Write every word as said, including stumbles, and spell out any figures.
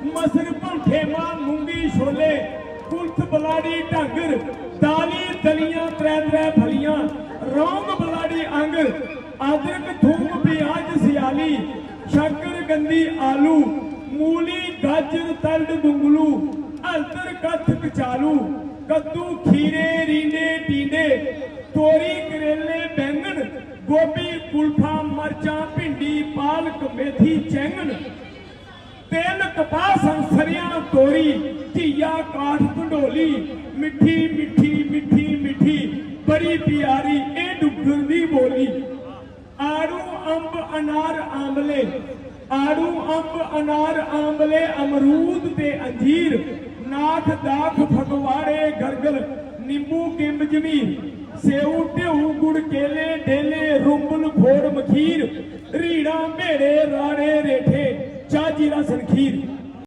मसर भंठे मां मुंगी छोले, कुल्थ बलाड़ी ढांगर, दाली दलियां त्रै त्रै फलियां, रौंग बलाड़ी आंगर, अदरक थूम प्याज सियाली, शक्कर गंदी आलू, मूली गाजर तलड गुंगलू, हलदर कत्थ कचालू, कद्दू खीरे रींडे टींडे, तोरी करेले बैंगन, गोभी कुल्फा मरचां भिंडी पालक मेथी चैंगन, तेल कपाह संसरियां तोरी, घिया काठ कंडोली, मिट्ठी मिट्ठी मिट्ठी मिट्ठी, बड़ी प्यारी एह् डुग्गर दी बोली। आड़ू अंब अनार आमले, आड़ू अंब अनार आमले अमरूद ते अंजीर, नाख दाख फगवाड़े गरगल, नींबू किंब जमीर, सेऊ ढेऊ गुड़ केले डेले रुंबल खोड़ मखीर, रीड़ा भेड़े राड़े रेठे, चाह जीरा सनखीर।